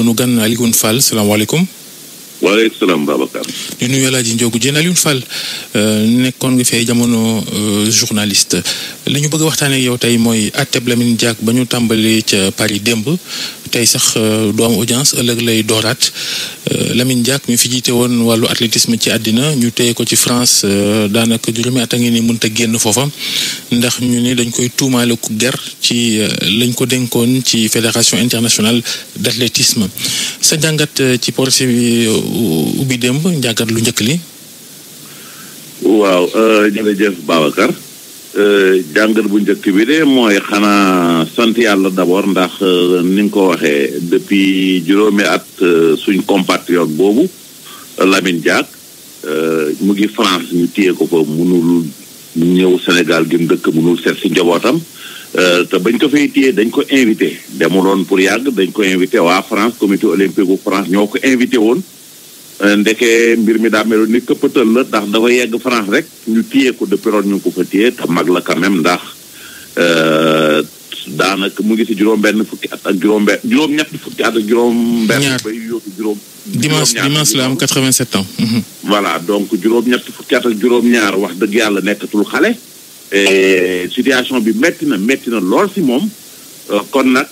sunu gan Alioune Fall salaamaaleykum. waaleykum salaam Babacar. di nuyu El Hadj Ndiogou Diène. Alioune Fall nekkoon nga fay jamono journaliste li ñu bëgg a waxtaanee ak yow tey mooy àtteb Lamine Diack ba ñu tàmbalee ca Paris démb tey sax du am audience ëllëg lay dooraat Lamine Diack mi fi jiite woon wàllu athlétisme ci àddina ñu téye ko ci France daanaka juróomi at a ngi ni mënut a génn foofa ndax ñu ne dañ koy tuumaale ku ger ci lañ ko dénkoon ci fédération internationale d'athlétisme sa jàngat ci procès bi ubbi démb njàngat lu njëkk li. waaw jërëjëf Babacar jàngat bu njëkk bi de mooy xanaa sant yàlla d'abord ndax ni nga ko waxee depuis juróomi at suñ compatriote boobu Lamine Diack mu ngi France ñu téye ko fa mënul ñëw Sénégal gi mu dëkk mënul seet si njabootam te bañ ko fay téye dañ ko invité demuloon pour yàgg dañ ko invité waa France comité olympique bu France ñoo ko invité woon ndeke mbir mi daa meloon ni këppatal la ndax dafa yegg France rek ñu téye ko depuis loolu ñu ngi ko fa téye te mag la quand même ndax daanaka mu ngi si juróom-benn fukki at ak juróom-ñett fukki at ak juróom-benn. bay yóotu juróom. dimanche la am 87 ans. voilà donc juróom-ñett fukki at ak juróom-ñaar wax dëgg yàlla nekkatul xale. situation bi métti na lool si moom. kon nag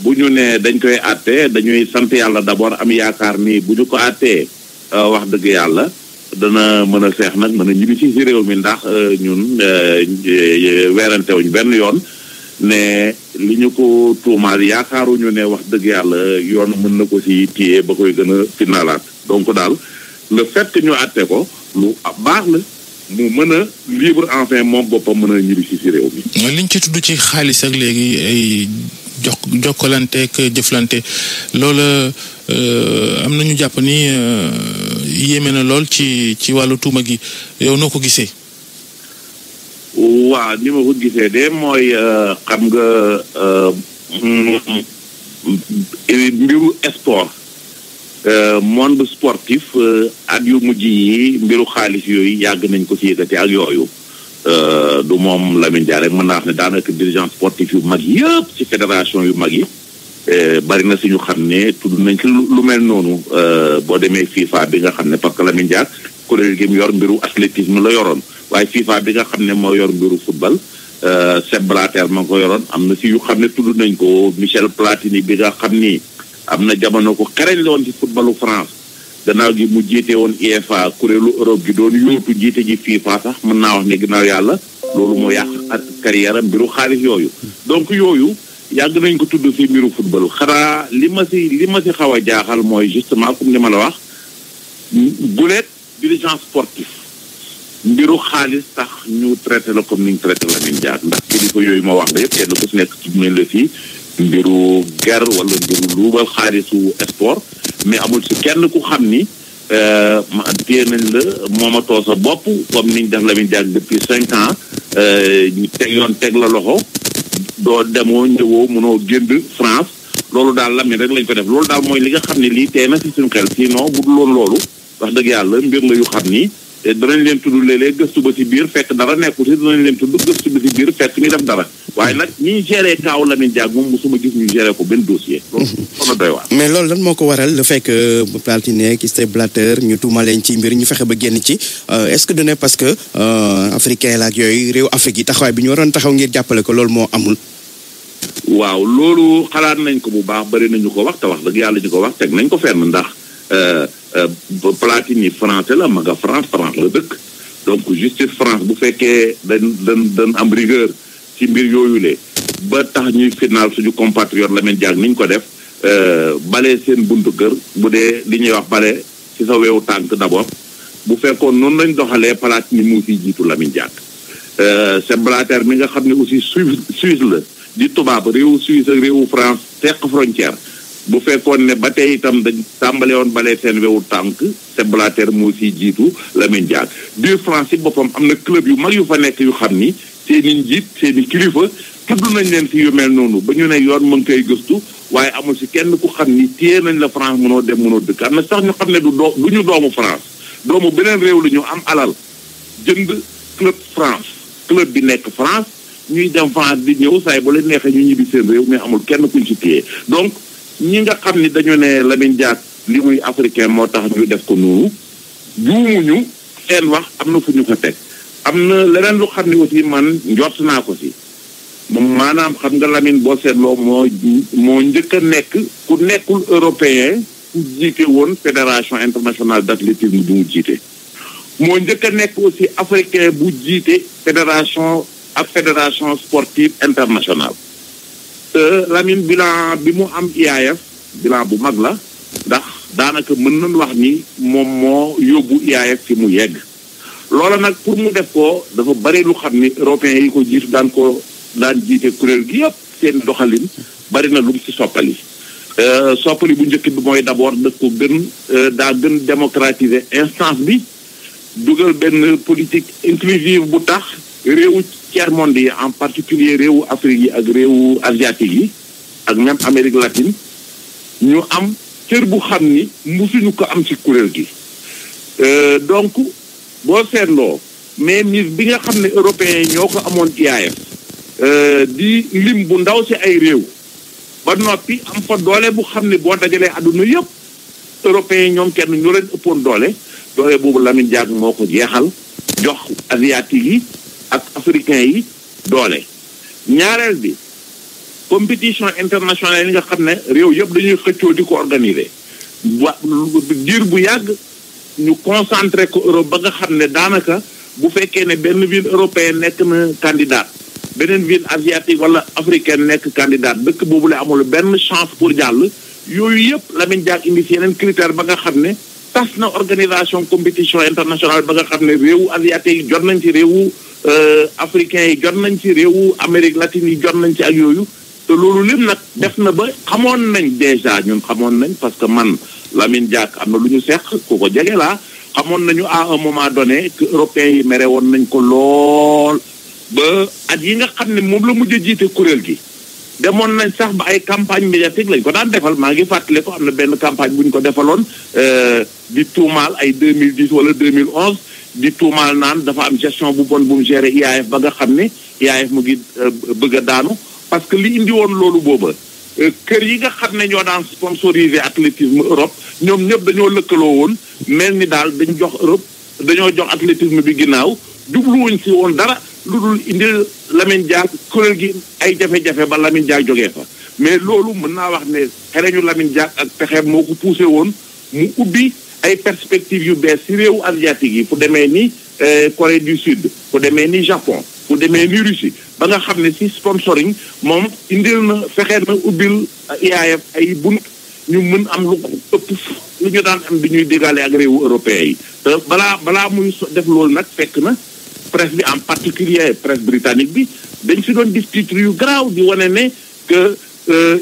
bu ñu ne dañ koy àtte dañuy sant yàlla d'abord am yaakaar ni bu ñu ko àttee wax dëgg yàlla dana mën a feex nag mën a ñibbi ci réew mi ndax ñun weerante wuñ benn yoon ne li ñu ko tuumaal yaakaaruñu ne wax dëgg yàlla yoon mën na ko ci téye ba koy gën a finalaat donc daal le fait que ñu àtte ko lu baax la mu mën a libre enfin moom boppam mën a ñibbi ci réew mi. liñ ci tudd ci xaalis ak léegi ay jokkalante ak jëflante loola am na ñu jàpp ni yéeme na lool ci wàllu tuuma gi yow noo ko gisee. waaw ni ma ko gisee de mooy xam nga mbiru sport. monde sportif at yu mujj yi mbiru xaalis yooyu yàgg nañ ko ci yëkkati ak yooyu du moom Lamine Diack rek mën naa wax ne daanaka dirigeant sportif yu mag yëpp ci fédération yu mag yi bari na si ñu xam ne tudd nañ ci lu mel noonu boo demee FIFA bi nga xam ne parce que Lamine Diack kuréel gi mu yor mbiru athlétisme la yoroon waaye FIFA bi nga xam ne moo yor mbiru football Sepp Blatter ma ko yoroon am na si yu xam ne tudd nañ ko Michel Platini bi nga xam ni am na jamono ko xereñ la woon ci footballu France gannaaw gi mu jiite woon UEFA kuréelu Europe gi doon yóotu jiite ji FIFA sax mën naa wax ne ginnaaw yàlla loolu moo yàq ak carrière am mbiru xaalis yooyu donc yooyu yàgg nañ ko tudd fi mbiru football xanaa li ma si xaw a jaaxal mooy justement comme ni ma la wax guleet dirigeant sportif mbiru xaalis tax ñu traité la comme ni ñu traité Lamine Diack ndax kilifa yooyu ma wax la yëpp kenn ku si nekk ci mel la fii mbiru ger wala mbiru luubal xaalisu sport mais amul si kenn ku xam ni téye nañ la moomatoo sa bopp comme niñ def Lamine Diack depuis 5 ans ñu teg la loxo doo demoo ñëwoo mënoo génn France loolu daal Lamine rek lañ ko def loolu daal mooy li nga xam ne lii tee na si suñu xel sinon bu dul woon loolu wax dëgg yàlla mbir la yu xam ni danañ leen tudd léeg-léeg gëstu ba ci biir fekk dara nekkul si danañ leen tudd gëstu ba ci biir fekk ñu def dara waaye nag ñi géré kaaw Lamine Diack moom mosuma gis ñu géré ko benn dossier. loolu kon doy waar. mais loolu lan moo ko waral le fait que Platini ak Sepp Blatter ñu tuumaleen ci mbir ñu fexe ba génn ci est-ce que du ne parce que africain la ak yooyu réew Afrique yi taxawaay bi ñu waroon taxaw ngir jàppale ko loolu moo amul. waaw loolu xalaat nañ ko bu baax bari nañu ko wax te wax dëgg yàlla ñu ko wax teg nañ ko fenn ndax. Platini français la ma nga France la dëkk donc justice France bu fekkee dañ am rigueur ci mbir yooyu le ba tax ñuy final suñu compatriote Lamine Diack niñ ko def bale seen buntu kër bu dee li ñuy wax bale ci sa weewu tànk d'abord bu fekkoon noonu lañ doxalee Platini mu fi jiitu Lamine Diack Sepp Blatter mi nga xam ne aussi Suisse la di tubaab réewu Suisse ak réewu France teq frontière bu fekkoon ne ba tey itam dañ tàmbale woon balee seen wewu tànk Sepp Blatter moo si jiitu Lamine Diack biir France ci boppam am na club yu mag yu fa nekk yu xam ni seeni njiit seeni kilifa tudd nañ leen si yu mel noonu ba ñu ne yoon mën koy gëstu waaye amul si kenn ku xam ni téye nañ la France mënoo dem mënoo dëkk am na sax ñu xam ne du ñu doomu France doomu beneen réew la ñu am alal jënd club France club bi nekk France ñuy dem France di ñëw saay bu leen neexee ñu ñibbi seen réew mais amul kenn kuñ si téye donc ñi nga xam ni dañu ne Lamine Diack li muy africain moo tax ñu def ko noonu juumuñu seen wax am na fu ñu ko teg am na leneen lu xam ne aussi man njort naa ko si moom maanaam xam nga Lamine boo seetloo moo njëkk a nekk ku nekkul européen ku jiite woon fédération internationale d'athlétisme bu mu jiite moo njëkk a nekk aussi africain bu jiite fédération sportive internationale Lamine bilan bi mu am IAAF bilan bu mag la ndax daanaka mën nañu wax ni moom moo yóbbu IAAF fi mu yegg loola nag pour mu def ko dafa bari lu xam ni européens yi ko jiitu daan jiite kuréel gi yëpp seen doxalin bari na lu mu ci soppali bu njëkk bi mooy d'abord daf ko gën démocratiser instance bi dugal benn politique inclusive bu tax réewu tiers-monde yi en particulier réewu Afrique yi ak réewu asiatique yi ak même Amérique latine ñu am cër bu xam ni musuñu ko am ci kuréel gi donc boo seetloo mais mise bi nga xam ne européens yi ñoo ko amoon IAAF di lim bu ndaw ci ay réew ba noppi am fa doole bu xam ne boo dajalee àdduna yëpp européens yi ñoom kenn ñu leen ëppoon doole boobu Lamine Diack moo ko jeexal jox asiatique yi ak africains yi doole ñaareel bi compétition internationale yi nga xam ne réew yëpp dañuy xëccoo di ko organiser diir bu yàgg ñu concentré ko Europe ba nga xam ne daanaka bu fekkee ne benn ville européenne nekk na candidat beneen ville asiatique wala africaine nekk candidat dëkk boobu la amul benn chance pour jàll yooyu yëpp Lamine Diack indi ci yeneen critère ba nga xam ne tas na organisation compétition internationale ba nga xam ne réewu asiatique yi jot nañ ci réewu africains yi jot nañ ci réewu Amérique latine yi jot nañ ci ak yooyu te loolu lépp nag def na ba xamoon nañ déjà ñun xamoon nañ parce que man Lamine Diack am na lu ñu seq ku ko jege laa xamoon nañu à un moment donné que européens yi mere woon nañ ko lool ba at yi nga xam ne moom la mujj a jiite kuréel gi demoon nañ sax ba ay campagne médiatique lañ ko daan defal maa ngi fàttale ko am na benn campagne bu ñu ko defaloon di tuumaal ay 2010 wala 2011 di tuumaal naan dafa am gestion bu bon bu mu gérer IAAF ba nga xam ne IAAF mu ngi bëgg a daanu parce que li indi woon loolu booba kër yi nga xam ne ñoo daan sponsoriser athlétisme Europe ñoom ñëpp dañoo lëkkaloo woon mel ni daal dañoo jox athlétisme bi ginnaaw jubluwuñ si woon dara lu dul indi Lamine Diack kuréel gi ay jafe-jafe ba Lamine Diack jógee fa mais loolu mën naa wax ne xereñu Lamine Diack ak pexeem moo ko poussé woon mu ubbi ay perspectives yu bees si réewu asiatique yi fu demee ni Corée du Sud fu demee ni Japon fu demee ni Russie ba nga xam ne si sponsoring moom indil na fexee na ubbil IAAF ay bunt ñu mën am lu ëpp lu ñu daan am di ñuy digale ak réewu européens yi te balaa muy def loolu nag fekk na presse bi en particulier presse britannique bi dañ si doon def titre yu garaaw di wane ne que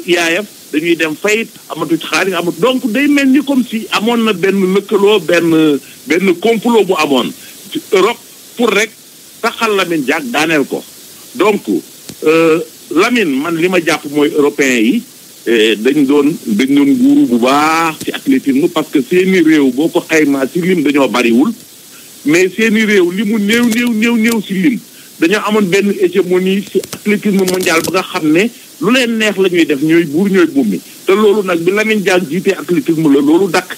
IAAF dañuy dem fayit amatu ci xaalis amatu donc day mel ni comme si amoon na benn lëkkaloo benn complot bu amoon ci Europe pour rek taxal Lamine Diack daaneel ko donc Lamine man li ma jàpp mooy européens yi dañ doon nguuru bu baax ci athlétisme parce que seeni réew boo ko xaymaa ci lim dañoo bariwul mais seeni réew li mu néew ci lim dañoo amoon benn hégémonie ci athlétisme mondial ba nga xam ne lu leen neex la ñuy def ñooy buur ñooy bummi te loolu nag bi Lamine Diack jiitee athlétisme la loolu dakk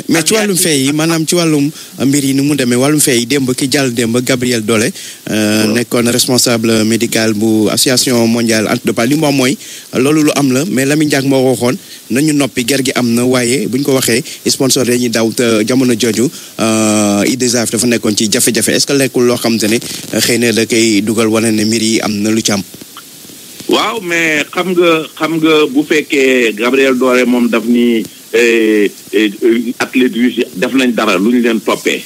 mais ci wàllum fee yi maanaam ci wàllum mbir yi ni mu demee wàllum fee yi démb ki jàll démb Gabriel Dollé nekkoon responsable médical bu association mondiale antidopage li mu wax mooy loolu lu am la mais Lamine Diack moo waxoon nañu noppi ger gi am na waaye buñ ko waxee sponsor dañuy daw te jamono jooju IDESAF dafa nekkoon ci jafe-jafe est-ce que lekkul loo xam te ne xëy na da koy dugal wane ne mbir yi am na lu ci am. waaw mais xam nga bu fekkee Gabriel Dollé moom daf ni athlètes yu def nañ dara lu ñu leen toppee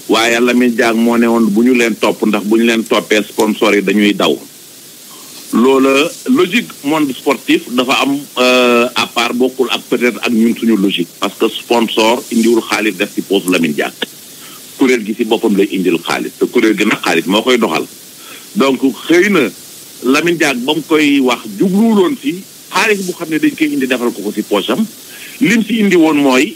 waaye Lamine Diack moo ne woon bu ñu leen topp ndax bu ñu leen toppee sponsor yi dañuy daw loola logique monde sportif dafa am à part bokkul ak peut-être ak ñun suñu logique parce que sponsor indiwul xaalis def ci poche Lamine Diack kuréel gi ci boppam lay indil xaalis te kuréel gi nag xaalis moo koy doxal donc xëy na Lamine Diack ba mu koy wax jubluwuloon ci xaalis bu xam ne dañ koy indi defal ko ci poche am lim ci indi woon mooy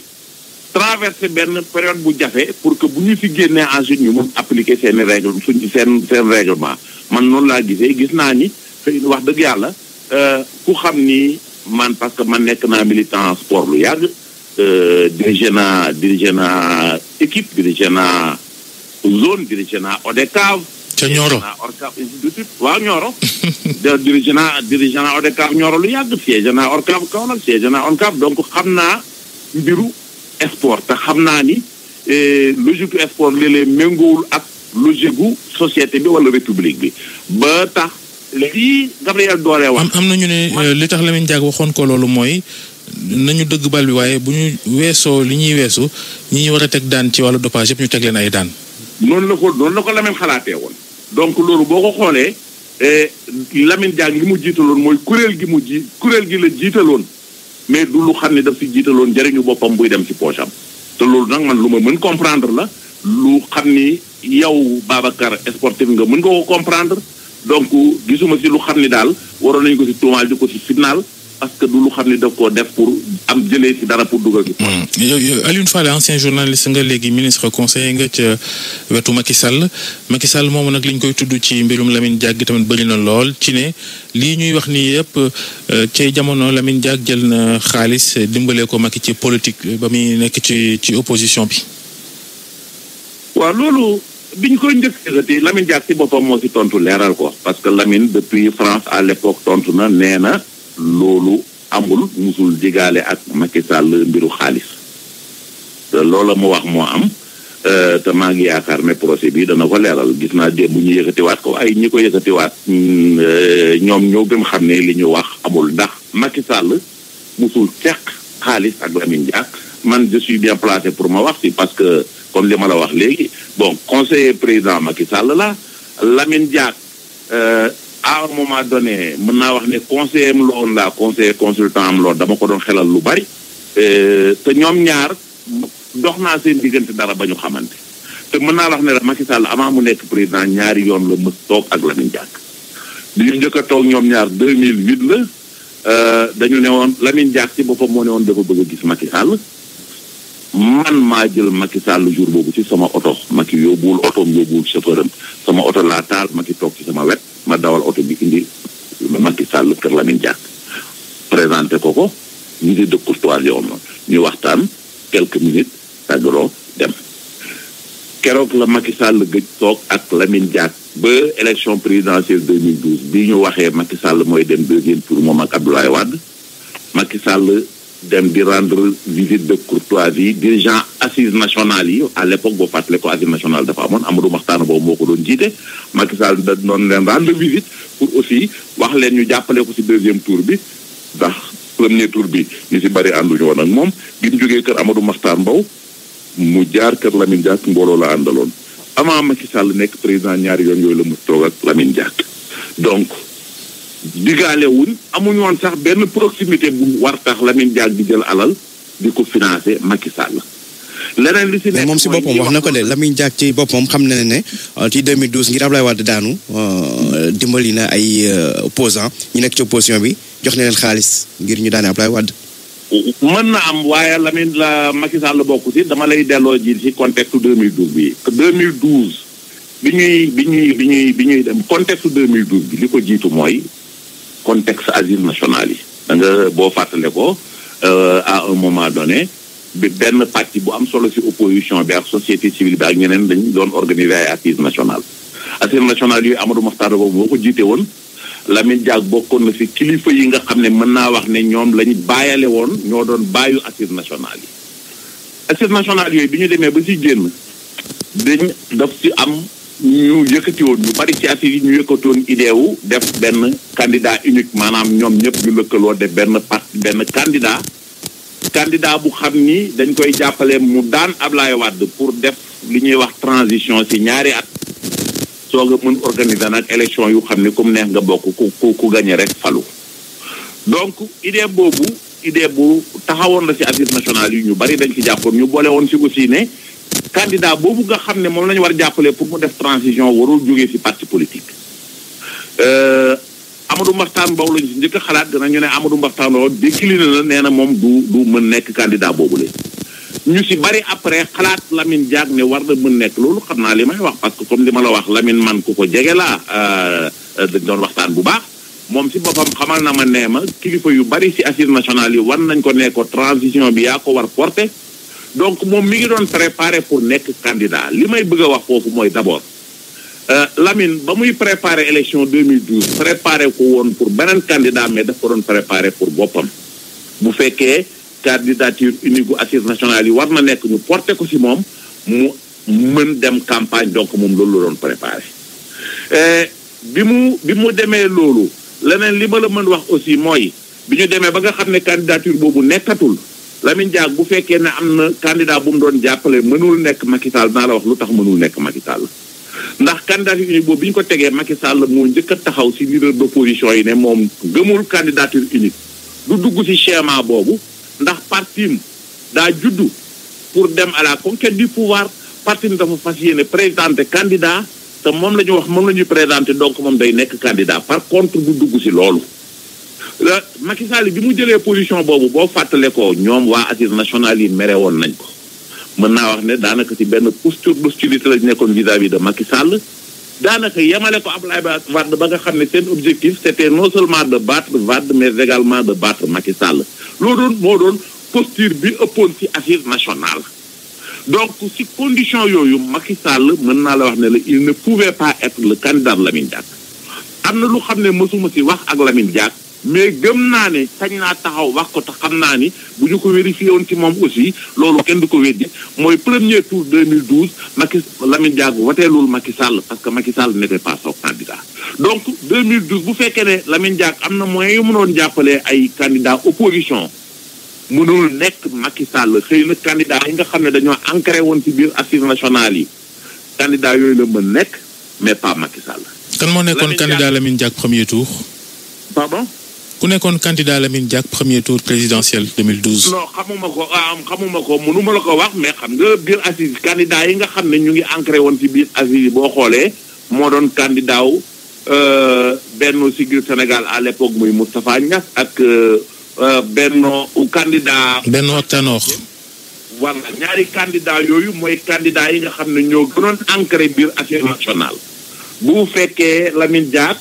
traverser benn période bu jafe pour que bu ñu fi génnee ensuite ñu mun appliquer seen règle seen règlement man noonu laa gis naa ni wax dëgg yàlla ku xam ni man parce que man nekk naa militant sport lu yàgg dirigé naa équipe dirigé naa zone dirigé naa ODCAV. ca Nioro ORCAV institut waaw Nioro. dirigé naa ODCAV Nioro lu yàgg siège naa ORCAV Kaolack siège naa ORCAV donc xam naa mbiru sport te xam naa ni logique du sport léeg-léeg méngoowul ak logique gu société bi wala république bi ba tax lii Gabriel Doré wax. am na ñu ne li tax Lamine Diack waxoon ko loolu mooy nañu dëgg bal bi waaye bu ñu weesoo li ñuy weesu ñi ñu war a teg daan ci wàllu dopage yëpp ñu teg leen ay daan. noonu la ko Lamine xalaatee woon. donc loolu boo ko xoolee Lamine Diack li mu jiitaloon mooy kuréel gi la jiitaloon mais du lu xam ne daf fi jiitaloon njëriñu boppam buy dem ci poche am te loolu nag man lu ma mën comprendre la lu xam ni yow Babacar sportif nga mën nga ko comprendre donc gisuma si lu xam ni daal waroon nañu ko si tuumaal di ko si final parce que du lu xam ni daf koo def pour am jëlee si dara pour dugal ci Alioune Fall ancien journaliste nga léegi ministre conseiller nga ca wetu Macky Sall moomu nag li ñu koy tudd ci mbirum Lamine Diack tamit bëri na lool ci ne lii ñuy wax nii yëpp cay jamono Lamine Diack jël na xaalis dimbalee ko Macky ci politique ba muy nekk ci opposition bi. waaw loolu biñ koy njëkk Lamine Diack ci boppam moo ci tontu leeral ko parce que Lamine depuis France à l'époque tontu na nee na loolu amul musul digaale ak Macky Sall mbiru xaalis te loola mu wax moo am te maa ngi yaakaar ne procès bi dana ko leeral gis naa démb ñu yëkkatiwaat ko ay ñi ko yëkkatiwaat ñoom ñoo gën xam ne li ñu wax amul ndax Macky Sall musul seq xaalis ak Lamine Diack man je suis bien placé pour ma wax si parce que comme li ma la wax léegi bon conseiller président Macky Sall la Lamine Diack à un moment donné mën naa wax ne conseiller am loon la conseiller consultant am loon dama ko doon xelal lu bari te ñoom ñaar dox naa seen diggante dara ba ñu xamante te mën naa wax ne la Macky Sall avant mu nekk président ñaari yoon la mës toog ak Lamine Diack bi ñu njëkk a toog ñoom ñaar 2008 la dañu ne woon Lamine Diack ci boppam moo ne woon dafa bëgg a gis Macky Sall man maa jël Macky Sall jour boobu ci sama oto Macky yóbbuwul otoom yóbbuwul chauffeur am sama oto laa taal Macky toog ci sama wet ma dawal oto bi indi Macky Sall kër Lamine Diack présenté ko visite de courtoisie yoon noonu ñu waxtaan quelques minutes tàggaloo dem keroog la Macky Sall gëj toog ak Lamine Diack ba élection présidentielle 2012 bi ñu waxee Macky Sall mooy dem deuxième tour moom ak Abdoulaye Wade Macky Sall dem di rendre visite de courtoisie dirigeant assises nationales yi à l'époque boo fàttale ko assises nationales dafa amoon Amadou Mahtar boobu moo ko doon jiite Macky Sall da doon leen rendre visite pour aussi wax leen ñu jàppale ko ci deuxième tour bi ndax premier tour bi ñu ci bari ànduñu woon ak moom bi ñu jógee kër Amadou Mahtar Mbow mu jaar kër Lamine Diack mbooloo la àndaloon avant Macky Sall nekk président ñaari yoon yooyu la mu toog ak Lamine Diack donc digaale wuñ amuñu woon sax benn proximité bu war tax Lamine Diack di jël alal di ko financer Macky Sall leneen li si nekk moom si boppam wax na ko de Lamine Diack ci boppam xam na ne ci 2012 ngir Abdoulaye Wade daanu dimbali na ay opposants ñu nekk ci opposition bi jox na leen xaalis ngir ñu daane Abdoulaye Wade. mën na am waaye Lamine la Macky Sall bokk si dama lay delloo ji ci contexte 2012 bi 2012 bi ñuy dem contexte 2012 bi li ko jiitu mooy contexte assises nationales yi da nga boo fàttale ko à un moment donné bi benn parti bu am solo ci opposition bi ak société civile bi ak ñeneen dañ doon organiser ay assises nationales yooyu Amadou Mahtar boobu moo ko jiite woon Lamine Diack bokkoon na ci kilifa yi nga xam ne mën naa wax ne ñoom lañ bàyyale woon ñoo doon bàyyu assises nationales yooyu bi ñu demee ba ci génn daf ci am ñu yëkkati woon ñu bari ci assises yi ñu yëkkatoon idée wu def benn candidat unique maanaam ñoom ñëpp ñu lëkkaloo def benn candidat bu xam ni dañ koy jàppale mu daan Ablaye Wade pour def li ñuy wax transition ci ñaari at soog a mën organiser nag élection yu xam ni comme neex nga bokk ku gagné rek falu donc idée bu taxawoon la ci assises nationales yi ñu bari dañ ci jàppoon ñu boole woon ci aussi ne candidat boobu nga xam ne moom la ñu war jàppale pour mu def transition warul jógee ci parti politique Amadou Mahtar Mbow lañu ci njëkk a xalaat danañu ne Amadou Mahtar Mbow décliné na nee na moom du mën nekk candidat boobu la ñu ci bari après xalaat Lamine Diack ne war na mën nekk loolu xam naa li may wax parce que comme li ma la wax Lamine man ku ko jege laa dañ doon waxtaan bu baax moom si boppam xamal na ma nee ma kilifa yu bari si assises nationales yi war nañ ko ne ko transition bi yaa ko war porter donc moom mi ngi doon préparer pour nekk candidat li may bëgg a wax foofu mooy d'abord Lamine ba muy préparer élection 2012 préparer ko woon pour beneen candidat mais daf ko doon préparer pour boppam bu fekkee candidature unique gu assises nationales yi war na nekk ñu porter ko si moom mu mën dem campagne donc moom loolu la doon préparer bi mu demee loolu leneen li ma la mën wax aussi mooy bi ñu demee ba nga xam ne candidature boobu nekkatul Lamine Diack bu fekkee ne am na candidat bu mu doon jàppale mënul nekk Macky Sall naa la wax lu tax mënul nekk Macky Sall ndax candidature unique boobu bi ñu ko tegee Macky Sall moo njëkk a taxaw si leader d'opposition yi ne moom gëmul candidature unique du dugg si schéma boobu ndax partim daa juddu pour dem à la conquête du pouvoir partim dafa fas yéene présenté candidat te moom la ñu wax moom la ñuy présenté donc moom day nekk candidat par contre du dugg si loolu Macky Sall bi mu jëlee position boobu boo fàttale ko ñoom waa assises nationales yi mere woon nañ ko mën naa wax ne daanaka ci benn posture d'hostilité la nekkoon vis-à-vis de Macky Sall daanaka yemale ko Abdoulaye Wade ba nga xam ne seen objectif c'était non seulement de battre Wade mais également de battre Macky Sall loolu moo doon posture bi ëppoon ci assises nationales donc ci condition yooyu Macky Sall mën naa la wax ne la il ne pouvait pas être le candidat de Lamine Diack am na lu xam ne mësuma ci wax ak Lamine Diack mais gëm naa ne sañ naa taxaw wax ko te xam naa ni bu ñu ko vérifié woon ci moom aussi loolu kenn du ko weddi mooy premier tour 2012 Lamine Diack wateelul Macky Sall parce que Macky Sall n'était pas son candidat donc 2012 bu fekkee ne Lamine Diack am na moyens yu mënoon jàppale ay candidat opposition mënul nekk Macky Sall xëy na candidat yi nga xam ne dañoo ancré woon ci biir assises nationales yi candidat yooyu la mën nekk mais pas Macky Sall. kan moo nekkoon candidat Lamine Diack premier tour. pardon. ku nekkoon candidat Lamine Diack premier tour présidentiel 2012. non xamuma ko mënuma la ko wax mais xam nga biir assises candidat yi nga xam ne ñu ngi ancré woon ci biir assises yi boo xoolee moo doon candidat wu Benno Siggil Sénégal à l'époque muy Moustapha Niasse ak Benno candidat. Benno ak Tanor. voilà ñaari candidat yooyu mooy candidat yi nga xam ne ñoo gënoon ancré biir assises nationale bu fekkee Lamine Diack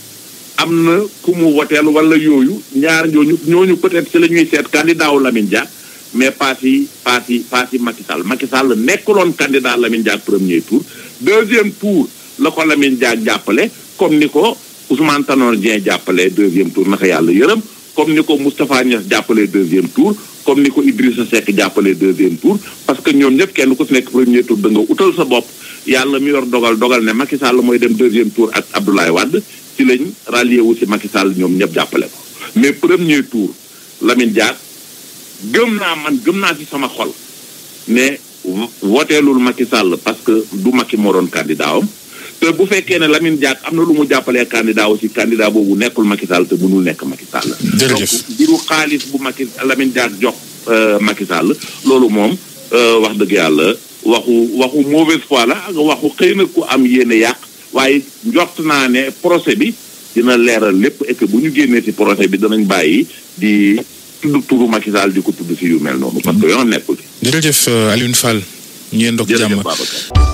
am na ku mu woteel wala yooyu ñaar ñooñu peut-être ci la ñuy seet candidat wu Lamine Diack mais pas si Macky Sall nekkuloon candidat Lamine Diack premier tour deuxième tour la ko Lamine Diack jàppale comme ni ko Ousmane Tanor Dieng jàppale deuxième tour naka yàlla yërëm comme ni ko Moustapha Niasse jàppale deuxième tour comme ni ko Idrissa Seck jàppale deuxième tour parce que ñoom ñëpp kenn ku ci nekk premier tour da nga utal sa bopp yàlla mi yor dogal ne Macky Sall mooy dem deuxième tour ak Abdoulaye Wade ci lañ rallié wu ci Macky Sall ñoom ñëpp jàppale ko mais premier tour Lamine Diack gëm naa ci sama xol ne woteelul Macky Sall parce que du Macky moo doon candidat am te bu fekkee ne Lamine Diack am na lu mu jàppalee candidat aussi candidat boobu nekkul Macky Sall te mënul nekk Macky Sall. jërëjëf donc biiru xaalis bu Lamine Diack jox Macky Sall loolu moom wax dëgg yàlla waxu mauvaise foi la ak waxu xëy na ku am yéene yàq waaye njort naa ne procès bi dina leeral lépp et que bu ñu génnee ci procès bi danañ bàyyi di tudd turu Macky Sall di ko tudd ci yu mel noonu parce que yoon nekkul. jërëjëf Alioune Fall. ñu yendoo ak jàmm. jërëjëf Babacar.